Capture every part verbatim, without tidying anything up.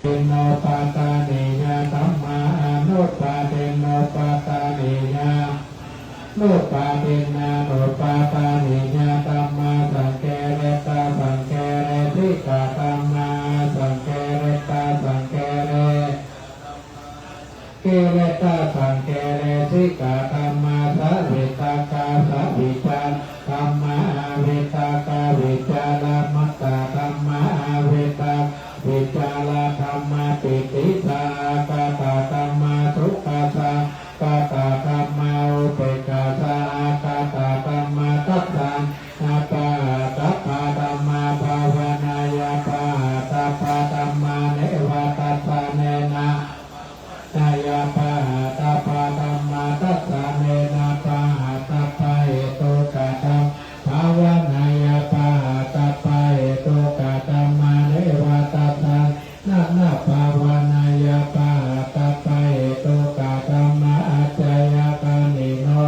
Nupādāniyā dhammā anupādinnupādāniyā, nupādinnānupādāniyā dhammā, saṅkiliṭṭhasaṅkiliṭṭhikā dhammā, asaṅkiliṭṭhasaṅkili kiliṭṭhasaṅkiliṭṭhikā dhammā, savitakkasavicārā dhammā, avitakkavicāramattā dhammā, avitakkavicāradhammapi. Tiṭṭhisārakkatā dhammā, sukhasārakkatā dhammā, upekkhāsārakkatā dhammā, dassanāpahātabbā dhammā, bhāvanāya pahātabbā dhammā, neva dassanena nāya pahātabbā dhammā, dassanena pahātabbahetukā dhammā, bhāvanāya pahātabbahetukā dhammā, neva dassanena nābhāvanāya pahātabbahetukā dhammā. Ācayagāmino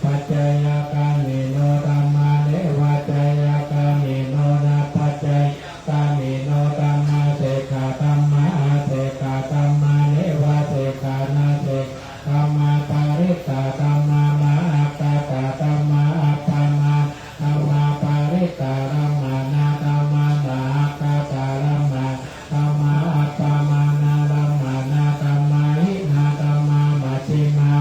paccayagāmino dhammā, nevācayagāmino nāpaccayagāmino dhammā. Sekkhā dhammā, asekkhā dhammā, nevasekkhā nāsekkhā dhammā. Parittā dhammā, mahaggatā dhammā, appamāṇā dhammā. Parittārammaṇā dhammā, mahaggatārammaṇā dhammā, appamāṇārammaṇā dhammā. Hīnā dhammā, majjhimā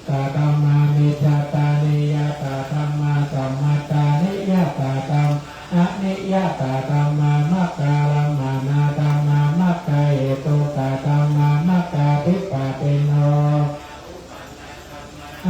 tā dhammā, micchattaniyatā dhammā, sammattaniyatā dhammā, aniyatā dhammā. Maggārammaṇā dhammā, maggahetukā dhammā, maggādhipatino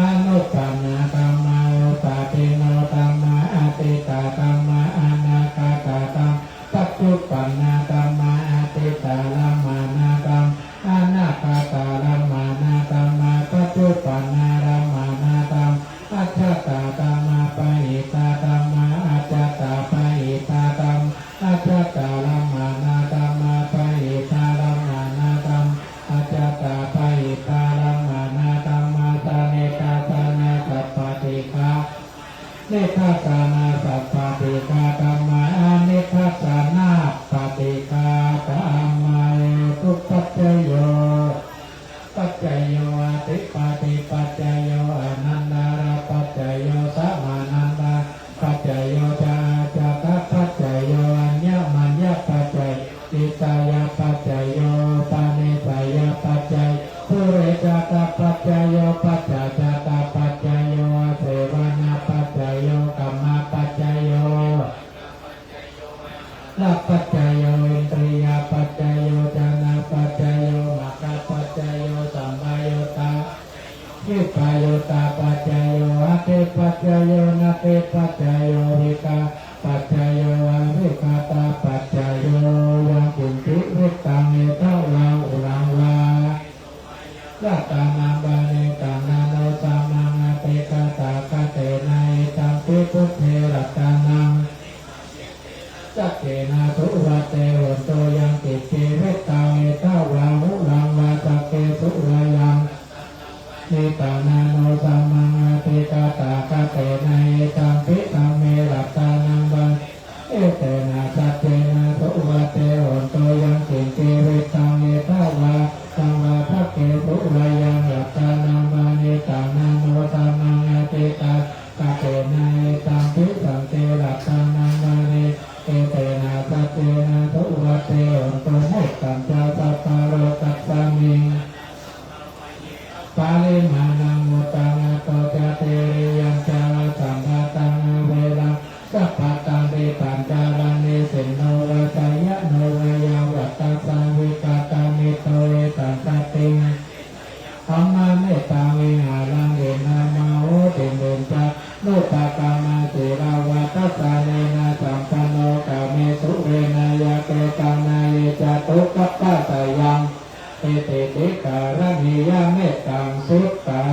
anuppannā dhammā, uppādino dhammā. Atītā dhammā, anāgatā dhammā, paccuppannā dhammā. Atītārammaṇā dhammā, anāgatārammaṇā dhammā, paccuppannārammaṇā dhammā. Ajjhattā dhammā, bahiddhā dhammā, ajjhattabahiddhā dhammā. Ajjhattārammaṇā dhammā, bahiddhārammaṇā dhammā, ajjhattabahiddhārammaṇā dhammā. Sanidassanāsappaṭighā nidassanāsappaṭighā dhammā, anidassanāsappaṭighā dhammā. Hetupaccayo, paccayo, adhipatipaccayo, anantarapaccayo, samanantarapaccayo ca, ājātapaccayo, aññamaññapaccayo, nissayapaccayo, upanissayapaccayo, purejātapaccayo, pacchājātapaccayo, āsevanapaccayo, kammapaccayo, āhārapaccayo, indriyapaccayo, jhānapaccayo, maggapaccayo, sampayuttā vippayuttapaccayo, atthipaccayo, natthipaccayo, vigatapaccayo, avigatapaccayo. Yaṅkiñci vittaṃ idha vā huraṃ vā, ratanaṃ paṇītaṃ, na no samaṃ atthi tathāgatena, idampi buddhe ratanaṃ, saccena suvatthi hotu. Yaṅkiñci vittaṃ idha vā huraṃ vā, saggesu vā yaṃ paṇītaṃ, na no samaṃ atthi tathāgatena, idampi dhamme ratanaṃ paṇītaṃ, etena saccena suvatthi hotu. Yaṅkiñci vittaṃ idha vā huraṃ vā, saggesu vā yaṃ ratanaṃ paṇītaṃ, na no samaṃ atthi tathāgatena, idampi saṅghe ratanaṃ paṇītaṃ, etena saccena suvatthi hotu. Mettañca sabbalokasmiṃ aparimāṇaṃ, uddhaṃ adho ca tiriyañca, asambādhaṃ averaṃ asapattaṃ. Tiṭṭhañcaraṃ nisinno vā, sayāno vā yāvatassa vigatamiddho, etaṃ satiṃ dhammametaṃ vihāraṃ, tiṇṇannamahosi, tiṇṇannānūpakamma sīlavā dassanena sampanno, kāmesu vineyya gedhaṃ, na hi jātu gabbhaseyyaṃ, itipi karaṇīyamettaṃ suttaṃ.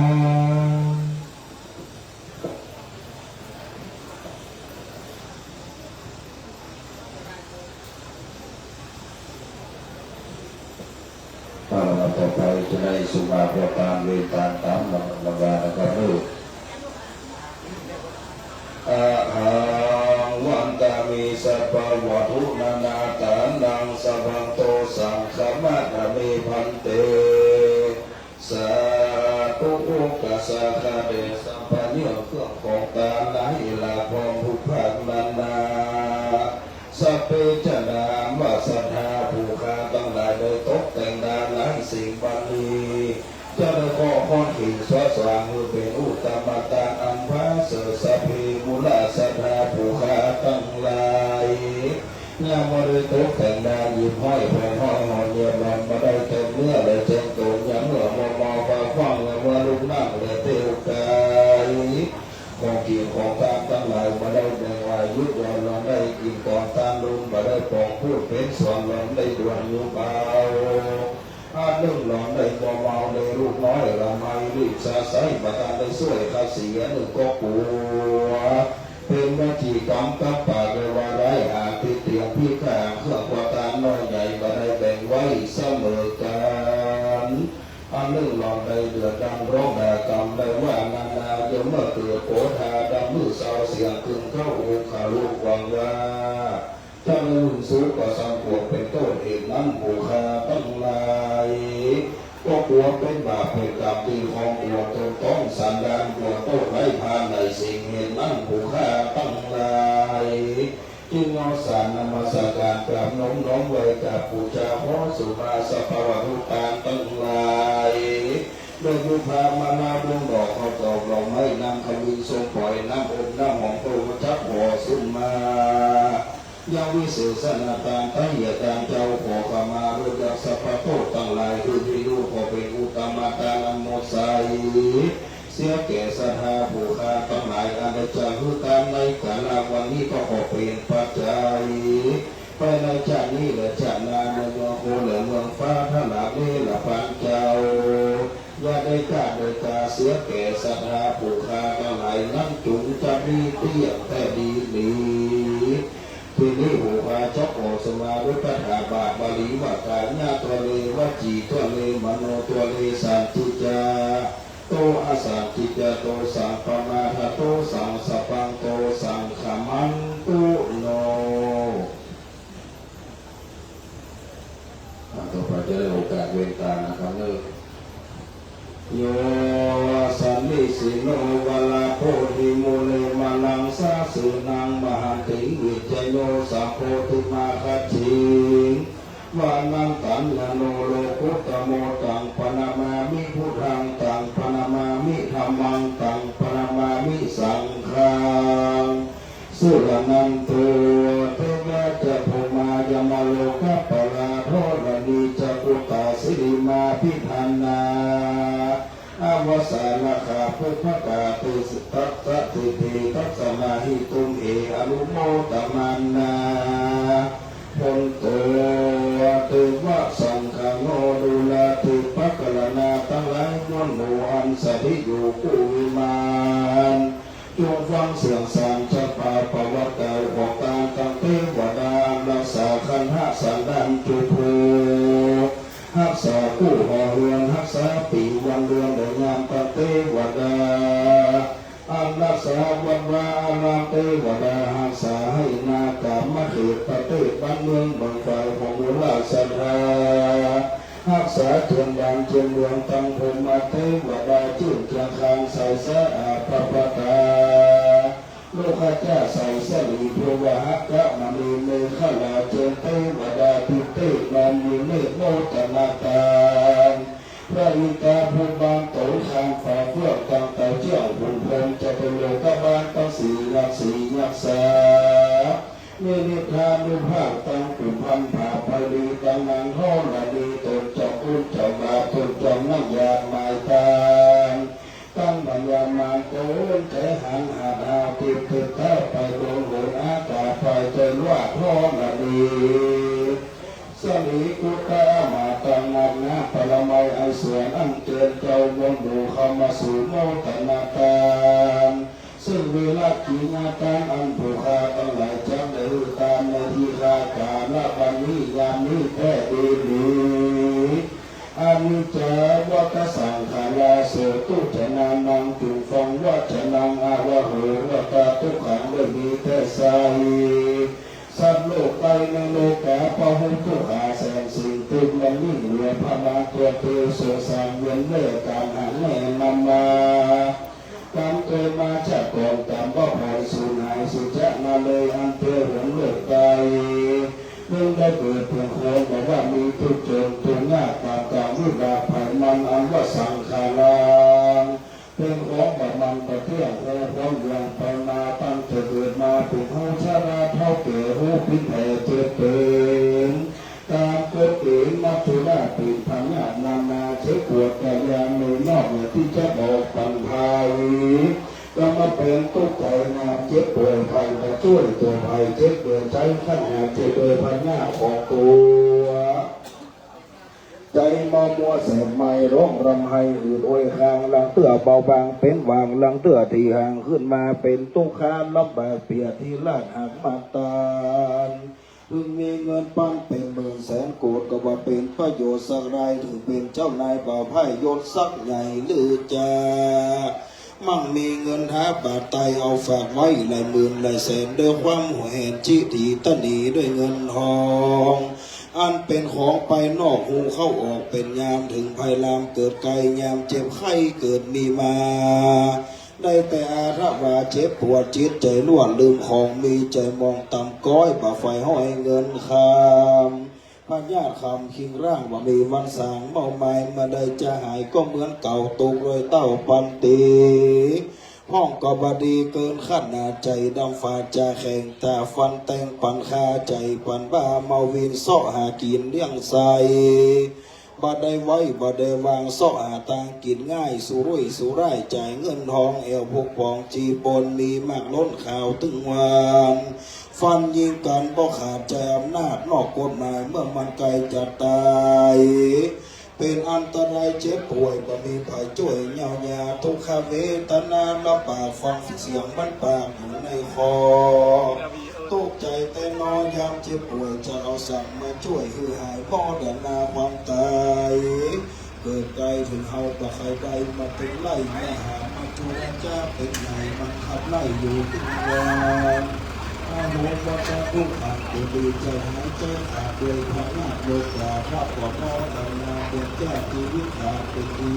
เอาละครับ ต่อไปจะได้สมาทานเวรทานตามลำดับนะครับ ลูก Ahaṃ vandāmi sabbavatthunānaṃ attānaṃ sabba โต สังฆะมานะเม ภันเต สาธุ โอกาสาคาเดชะ พระเนื้อเครื่องของตาหลายหลากพร้อมทุกภาคนานา สัพเพ จะนามว่าศรัทธาผู้ข้าทั้งหลายได้ตกแต่งดาลายสิ่งบัณฑี จะได้ขอค้อนขิงสอสว่างมือเป็นอุตตมะตานอันพระเสริฐ สัพเพ มูลาศรัทธาผู้ข้าทั้งหลาย ยามบ่ได้ตกแต่งดาหยิบห้อยแผนห้อยหอเนียมลำบ่ได้แต่งเนื้อและแต่งตัวยังเมื่อมอมอฟ้าคว้างและเมื่อลูกนั่งและเตียวกาย ของกินของทานทั้งหลายบ่ได้แบ่งว่ายุดยอนลองได้กินก่อนทานลุงบ่ได้ปองพูดเป็นสวนลองได้ด่วนอยู่เบา อานึ่งหลอนได้บ่เมาได้ลูกน้อยละไมรีบสาใสบ่ทันได้ช่วยข้าเสียหนึ่งก็กลัว เป็นวจีกรรมกับปากเลยว่าได้อาทิตย์เตียงพิการเครื่องกว่าตานน้อยใหญ่บ่ได้แบ่งไว้เสมอกัน อันนึ่งหลอนได้เดือดดังร้องด่ากรรมได้ว่านานาเดี๋ยวเมื่อเกิดโกธาดำมือเศร้าเสียงกึ่งเข้าหูขาลูกหวังว่า ถ้าไม่รุ่นสูงกว่าสังขวงเป็นต้นเหตุนั้นผู้ข้าทั้งหลาย ก็กลัวเป็นบาปเป็นกรรมที่ของกลัวตนต้องสันดานกลัวโทษไร้พานในสิ่งเหตุนั้นผู้ข้าทั้งหลาย จึงเอาสารนมัสการกราบน้อมน้อมไหว้กราบบูชาขอสุภาสภาวะทุกการทั้งหลาย ด้วยบูชามาลาดวงดอกข้าวตอกดอกไม้น้ำขมิ้นส้มปล่อยน้ำอบน้ำหอมโตจักขอสุมา ยังวิเศษณาการไตยาการเจ้าขอขมาลดยักษ์สัพพโทษทั้งหลายคือที่รู้ขอเป็นอุตตมะตาอันหมดใส เสียแก่ศรัทธาผู้ข้าทั้งหลายอันได้จักคือการในกาลวันนี้ก็ขอเป็นปัจจัย ไปในชาตินี้และชาติหน้าในเมืองโคและเมืองฟ้าทั้งหลายเนรปานเจ้า อย่าได้กล้าได้กาเสียแก่ศรัทธาผู้ข้าทั้งหลายนั้นจุงจะมีเตี้ยงแต่ดีหลี ทีนี้ผู้ข้าจะขอสมาด้วยคาถาบาทบาลีว่ากายะทะเลวจีทะเลมโนทะเลสันติจา โตอสันติจาโตสังปมาทาโตสังสปังโตสังขมันตุโน อ่าต่อไปจะได้โอกาสเว้นตานะครับเนอะ Yo sannīsino valābodhimūle māraṃ sāsanaṃ mahantiṃ vijayo sambodhimāgacchin. Vanantañāṇo lokuttamo taṃ paṇamāmi buddhaṃ taṃ paṇamāmi dhammaṃ taṃ paṇamāmi saṅghaṃ. Suraṇanto devā ca bhummā yamaloka palā dharaṇī ca phuṭṭhā sirīmābhiṭhānā avasā nāgā pubba kā te tassa siddhi tassa mahī tumhe anumodanā hontu. เทวะสังฆานุราธิปกรณาทั้งหลายมวลหมู่อันสถิตอยู่คู่วิมาน จงฟังเสียงสามจำปาประวัติกล่าวออกตามตังเทวดารักษาคันหะสันดานจุภู รักษาคู่หอเรือนรักษาปีวันเดือนและยามตังเทวดา อันรักษาวัดวาอารามเทวดารักษาให้นากามเขตประเทศบ้านเมืองเมืองฝ่ายของมูลราชดา รักษาเจือนด่านเจือนเมืองตังพรหมเทวดาจื้นเจียงคานใสสะอาดพระประตา โลกาจาใสสลีภูวหักกะมณีเมขลาเจนเทวดาทิพย์เทพนอมอยู่เนตรโมทนาการ พระอินทาภูบาลโตข้างฝาเฟื่องตั้งแต่เจ้าขุนพรหมจะเป็นโลกบาลทั้งสี่รักสี่ยักษ์สา มีฤทธานุภาพตั้งกลุ่มพันผ่าไพรีตั้งนางธรณีตนจอมบุญเจ้าบาปตนจอมน้ำยาหมายตาน ตั้งพญามารโกนใจหันหาดาวติดติดเท้าไปดวงหลวงอากาศไปเจนว่าธรณี สลีกุตตะมาตังนักนาปรมัยอันสวยอันเจริญเจ้าบนหมู่เข้ามาสู่โมทนาการ ซึ่งวีรกิริยาการอันผู้ข้าทั้งหลายจักได้รู้ตามในทีฆากาลบัดนี้ยามนี้แท้ดีหลี อนิจจาวัตสังขารา โสตุจนานัง จุงฟังวจนัง อาวะโห วัตตา ทุกขัง ด้วยมีแท้ไซร้ สัพโล โลกไปในโลกาพหุทุกขาแสนสิ่งทุกข์มันยิ่งเหลือพระมาตัวเตียวสงสารเวียนเล่ห์การหาแม่นำมา กันเกิดมาชาติก่อนจำว่าพลอยสูญหายสุดจะมาเลยอันเธอหวนโลกไป เรื่องได้เกิดเพียงคนบอกว่ามีทุกข์จนทุกข์ยากตามกรรมวิบากไผมันอันว่าสังขารัง เป็นของบ่มันบ่เที่ยงแลพ้นอย่างไปมาตั้งแต่เกิดมาเป็นเฮาชราเฒ่าแก่ฮู้ผิดแผลเจ็บเป็น ตามกฎเกณฑ์มัจจุราชเป็นพญานานาเจ็บปวดกายาโนนอกเหนือที่จะบอกปันภัย ก็มาเป็นทุกข์ใจงามเจ็บป่วยภัยมาช่วยตัวภัยเจ็บเดือดใจขั้นหาเจ็บโดยพญาของตัว ใจมัวมัวแสบไหม้ร้องรำไห้อืดโอยคางลังเตื้อเบาบางเป็นหว่างลังเตื้อที่ห่างขึ้นมาเป็นทุกข์คาลำบากเปียกที่ลาดหักมาตาน ถึงมีเงินปันเป็นหมื่นแสนโกดก็ว่าเป็นประโยชน์สักรายถึงเป็นเจ้านายบ่าวไพร่ยศสักใหญ่หรือจะ มั่งมีเงินหาบาทไตเอาฝากไว้หลายหมื่นหลายแสนด้วยความหวงแหนจิตรีตนีด้วยเงินทอง อันเป็นของไปนอกหูเข้าออกเป็นยามถึงภัยลามเกิดไกลยามเจ็บไข้เกิดมีมา ได้แต่อาละวาดเจ็บปวดจิตใจล้วนลืมของมีใจมองต่ำก้อยบ่าไฟห้อยเงินคำ พญาติคำคิงร่างว่ามีวันสางเมาไม้เมื่อใดจะหายก็เหมือนเก่าตกรอยเต้าปันตี ห้องก็บดีเกินขนาดใจดำฝาดจะแข่งตาฟันแต่งปันคาใจปันบ้าเมาวินเสาะหากินเลี้ยงใส บ่ได้ไว้บ่ได้วางเสาะหาทางกินง่ายสุรุ่ยสุร่ายจ่ายเงินทองแอวพวกปองจีปนมีมากล้นข่าวตึงวาน ฟันยิงกันบ่ขาดใจอำนาจนอกกฎหมายเมื่อมันไกลจะตาย เป็นอันตรายเจ็บป่วยบ่มีไผช่วยเยียวยาทุกขเวทนาลำบากฟังเสียงมันปากอยู่ในคอ ตกใจแต่นอนยามเจ็บป่วยจะเอาสั่งมาช่วยหือหายมรณาความตาย เกิดไกลถึงเฮาบ่ใครได้มาเป็นไล่แม่หามาจุลจ้าเป็นใหญ่มันขับไล่อยู่ทุกวัน อาโหมวัจจะทุกขันตุลีใจหายใจขาดด้วยพระนาคโลกาพระปอดมอดำนาเป็นแก้วชีวิตขาดเป็นดี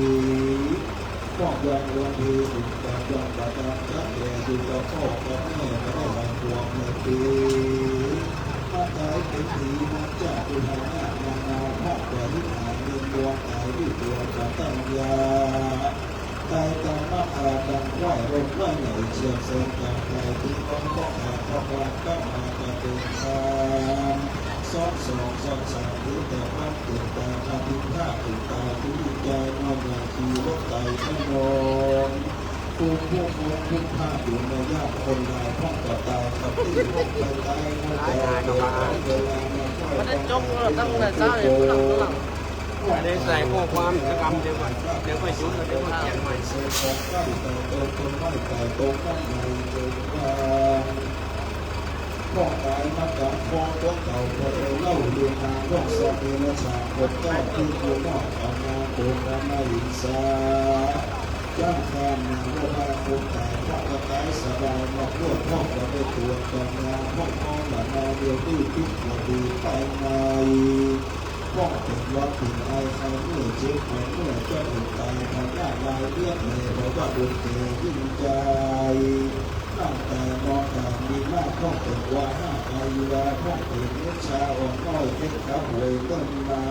พวกยังวันทีถึงแต่ยังประจำจะแก่อยู่กับพ่อกับแม่ก็ได้หลายพวงในปีมาตายเป็นผีมาจากอุทานานานาพระกว่าวิหารเงินดวงตายด้วยตัวกระตั้งยา ตายตามมาขาดังไหว้รถไหว้ไหนเชียงแสนกลางกายที่ต้องต้องหาพระบาทก็มาจะเป็นทาง สองสองสองสามหรือแต่บ้านเกิดตาคาพิฆาตถึงตายที่ใจนอนอย่างขี่รถไตถนนภูมิพวกพวกพวกพลาดอยู่ในยากคนลายพ่องก็ตายกับที่พวกไปตายหัวใจเกิดของเวลามาค่อย มันได้จบแล้วตั้งแต่เช้าเลย ไม่ได้ใส่ข้อความสักคำเดียวก่อน เดี๋ยวไปจุดแล้วเดี๋ยวมาเขียนใหม่ เสกของใกล้แต่ตกคนไม่แต่ตกข้างในเกิดว่า พ่อตายมาจากพ่อตัวเก่าพอได้เล่าเรื่องนางนกสะเปนสาบทเจ้าคือผู้นอกเอานางโกนมาอินสาจ้างข้ามนางว่าบ้าคนตายพ่อก็ตายสบายมาพวดพ่อก็ได้ตรวจกับนางพ่อพ่อหลานนาเดียวที่พิษมาดีไปในพ่อเป็นวัดเป็นไอใครเมื่อเจ็บปวดเมื่อจะถึงตายทำหน้าลายเลือดเลยเพราะว่าบุญเก่ยิ่งใจ ตั้งแต่นอนแต่มีมากพ่องเป็นว่าห้าไอวาพ่องเป็นนิชาอ่อนน้อยเป็นขาหวยต้นมา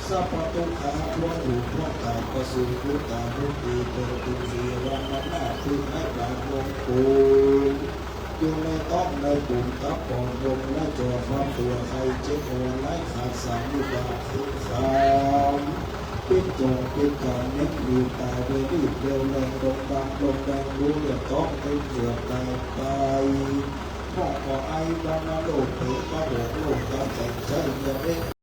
สัพพะทุกขาพวกถูกพวกตายประสูติตาพุทธีเกิดเป็นสีวันนาคือให้บาทลงปูนอยู่ในต้องในบุญตับปอดลมและจอดความตัวใครเจ็บอ่อนไร้ขาดสามนิบาตคือขาม เป็นจงเป็นการเน้นมีตาเวรีเร็วแรงลงบางลงแรงรู้เดือดร้อนเป็นเกือบตายไปพ่อขอไอ้บ้านนาโลกเผยพระโลกโลกตาแสงใช้ยาเล็ก